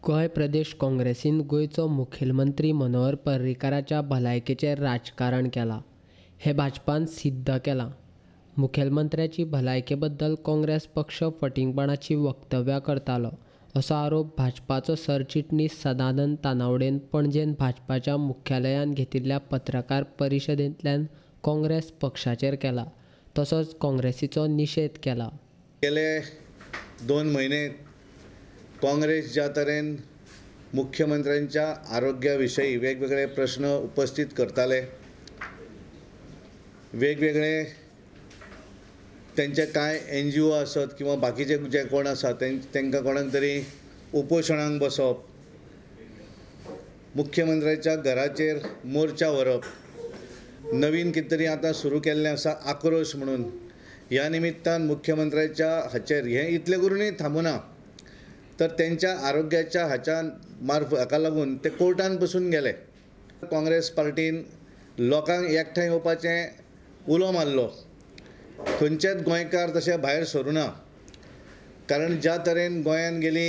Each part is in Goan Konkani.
गोंय प्रदेश काँग्रेसीन गोंयचो मुखेलमंत्री मनोहर पर्रीकाराच्या भलायकेचेर राजकारण केलां हें भाजपान सिद्ध केलां. मुखेलमंत्र्याची भलायके बद्दल काँग्रेस पक्ष फटींगपणाची वक्तव्यां करतालो असो आरोप भाजपाचो सरचिटणीस सदानंद तानावडेन पणजेन भाजपाच्या मुख्यालयांत घेतिल्ल्या पत्रकार परिशदेंतल्यान काँग्रेस पक्षाचेर केला. तसोच काँग्रेसीचो निशेध केला. गेले 2 महिने काँग्रेस ज्या तरेन मुख्यमंत्र्यांच्या आरोग्याविषयी वेगवेगळे प्रश्न उपस्थित करताले, वेगवेगळे त्यांचे कांय NGO आसत किंवा बाकीचे जे कोण आसा तांकां कोणाक तरी उपोशणांक बसप, मुख्यमंत्र्यांच्या घराचेर मोर्चा व्हरप, नवीन कितें तरी आतां सुरू केल्लें आसा आक्रोश म्हणून, ह्या निमित्तान मुख्यमंत्र्यांच्या हाचेर हें इतलें करूनय थांबूना तर त्यांच्या आरोग्याच्या हाच्या मार्फ हाका लागून ते कोर्टान बसून गेले. काँग्रेस पार्टीन लोकांक एकठांय येवपाचें उलो मारलो, खंयचेच गोंयकार तशें भायर सरूना, कारण ज्या तरेन गोंयान गेली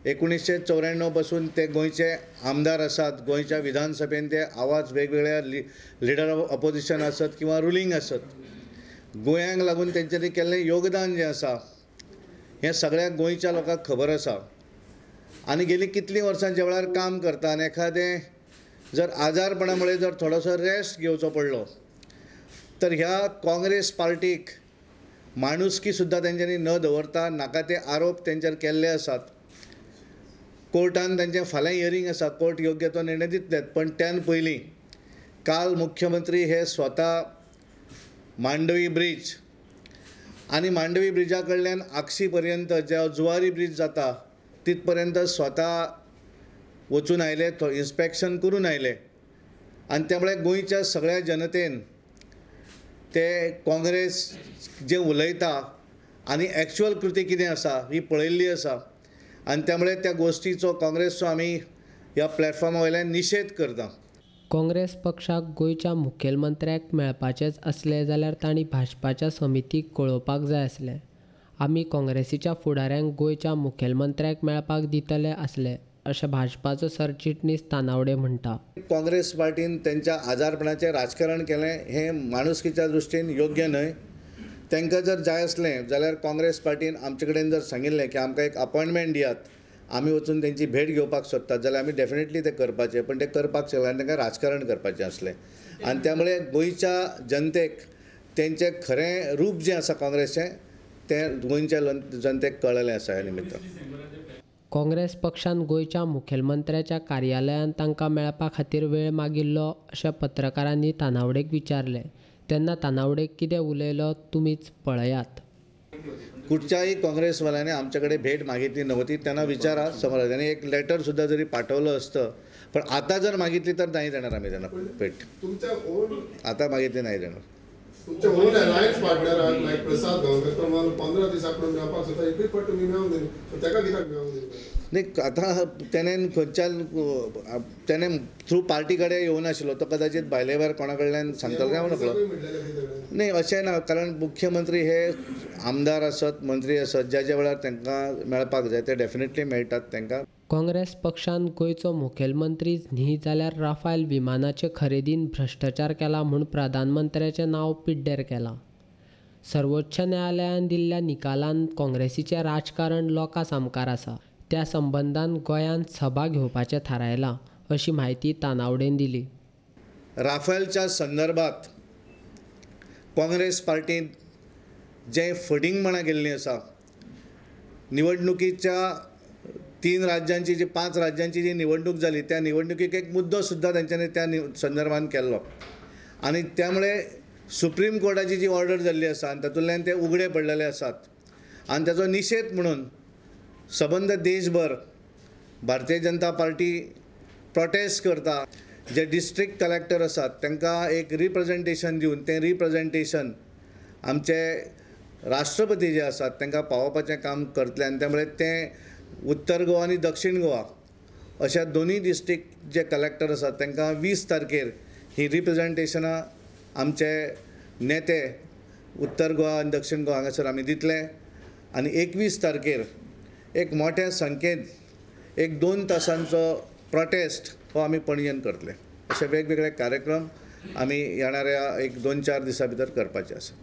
1994 पासून ते गोंयचे आमदार आसात, गोंयच्या विधानसभेन ते आवाज वेगवेगळ्या लिडर ऑफ ऑपोजिशन आसत किंवा रुलींग आसत, गोंयांक लागून तेंच्यांनी केल्लें योगदान जें आसा हें सगळ्या गोंयच्या लोकांक खबर आसा. आनी गेलीं कितलीं वर्सां ज्या वेळार काम करता आनी एखादें जर आजारपणा मुळे जर थोडोसो रेस्ट घेवचो पडलो तर ह्या काँग्रेस पार्टीक माणुसकी सुद्दां तेंच्यांनी न दवरता नाका ते आरोप तेंचेर केल्ले आसात. कोर्टान तेंचें फाल्यां हियरींग आसा, कोर्ट योग्य तो निर्णय दितलेत, पण त्यान पयलीं काल मुख्यमंत्री हे स्वता मांडवी ब्रीज आनी मांडवी ब्रिजा कडल्यान आक्षी पर्यंत ज्या जुवारी ब्रीज जाता तित पर्यंत स्वता वचून आयले, इन्स्पेक्शन करून आयले आनी त्यामुळे गोंयच्या सगळ्या जनतेन ते काँग्रेस जे उलयता आनी एक्चुअल कृती कितें आसा ही पळयल्ली आसा आनी त्यामुळे त्या गोश्टीचो काँग्रेसचो आमी ह्या प्लॅटफॉर्मा वयल्यान निशेध करता. काँग्रेस पक्षाक गोंयच्या मुखेलमंत्र्याक मेळपाचेच आसले जाल्यार तांणी भाजपाच्या समितीक कळोवपाक जाय आसलें. आमी काँग्रेसीच्या फुडाऱ्यांक गोंयच्या मुखेलमंत्र्याक मेळपाक दितले आसले अशें भाजपाचो सरचिटणीस तानावडे म्हणटा. काँग्रेस पार्टीन तेंच्या आजारपणाचें राजकारण केलें हें माणुसकीच्या दृश्टीन योग्य न्हय. तांकां जर जाय आसलें जाल्यार काँग्रेस पार्टीन आमचे कडेन जर सांगिल्लें की आमकां एक अपॉयंटमेंट दियात, आमी वचून तेंची भेट घेवपाक सोदतात जाल्यार आमी डेफिनेटली तें करपाचें, पण तें करपाक शकले आनी तांकां राजकारण करपाचें आसलें आनी त्यामुळे गोंयच्या जनतेक तेंचें खरें रूप जें आसा काँग्रेसचें तें गोंयच्या जनतेक कळ्ळें आसा. ह्या निमित्तान काँग्रेस पक्षान गोंयच्या मुखेलमंत्र्याच्या कार्यालयांत तांकां मेळपा खातीर वेळ मागिल्लो अशें पत्रकारांनी तानावडेक विचारलें तेन्ना तानावडे कितें उलयलो तुमीच पळयात. कुठच्याही काँग्रेसवाल्याने आमच्याकडे भेट मागितली नव्हती, त्यांना विचारा समोर त्यांनी एक लेटर सुद्धा जरी पाठवलं असतं, पण आता जर मागितली तर नाही देणार आम्ही त्यांना भेट, आता मागितली नाही देणार. तुमच्या ओन अलायन्स पार्टनराक लायक प्रसाद गावकर तुम्हाला 15 दिसां कडेन मेळपाक सोदता, एकूय फावट तुमी मेळोंक दिना, ताका कित्याक मेळोंक दिना? नाही, आता त्याने खंयच्यान त्याने थ्रू पार्टी कडेन येवनाशिल्लो, तो कदाचित भायले भायर कोणा कडल्यान सांगतलो काय हांव नकळो. नाही अशें ना, कारण मुख्यमंत्री हे आमदार आसत मंत्री आसत ज्या ज्या वेळार तांकां मेळपाक जाय ते डेफिनेटली मेळटात तांकां. काँग्रेस पक्षान गोंयचो मुखेलमंत्रीच न्ही जाल्यार राफाल विमानाचे खरेदीन भ्रश्टाचार केला म्हूण प्रधानमंत्र्याचें नांव पिड्ड्यार केलां. सर्वोच्च न्यायालयान दिल्ल्या निकालान काँग्रेसीचें राजकारण लोकां सामकार आसा, त्या संबंदान गोंयांत सभा घेवपाचें थारायलां अशी म्हायती तानावडेन दिली. राफेलच्या संदर्भात काँग्रेस पार्टीन जें फटींगपणां केल्लीं आसा, निवडणुकीच्या 3 राज्यांची जी 5 राज्यांची जी निवडणूक जाली त्या निवडणुकीक एक मुद्दो सुद्दां तेंच्यांनी त्या संदर्भान केल्लो आनी त्यामुळे सुप्रीम कोर्टाची जी ऑर्डर जाल्ली आसा आनी तातूंतल्यान ते उगडे पडलेले आसात आनी ताचो निशेध म्हणून सबंद देशभर भारतीय जनता पार्टी प्रोटेस्ट करता. जे डिस्ट्रिक्ट कलेक्टर आसात तांकां एक रिप्रेजेंटेशन दिवन तें रिप्रेजेंटेशन आमचे राष्ट्रपती जे आसात तांकां पावोवपाचें काम करतले आनी त्यामुळे तें उत्तर गोवा आनी दक्षिण गोवा अशा दोनूय डिस्ट्रिक्ट जे कलेक्टर आसात तांकां 20 तारखेर ही रिप्रेजेंटेशनां आमचे नेते उत्तर गोवा आनी दक्षिण गोवा हांगासर आमी दितले आनी 21 तारखेर एक मोठ्या संख्येन एक 2 तासांचो प्रोटेस्ट हो आमी पणजेन करतले. अशे वेगवेगळे कार्यक्रम आमी येणाऱ्या एक 2-4 दिसां भितर करपाचे आसा.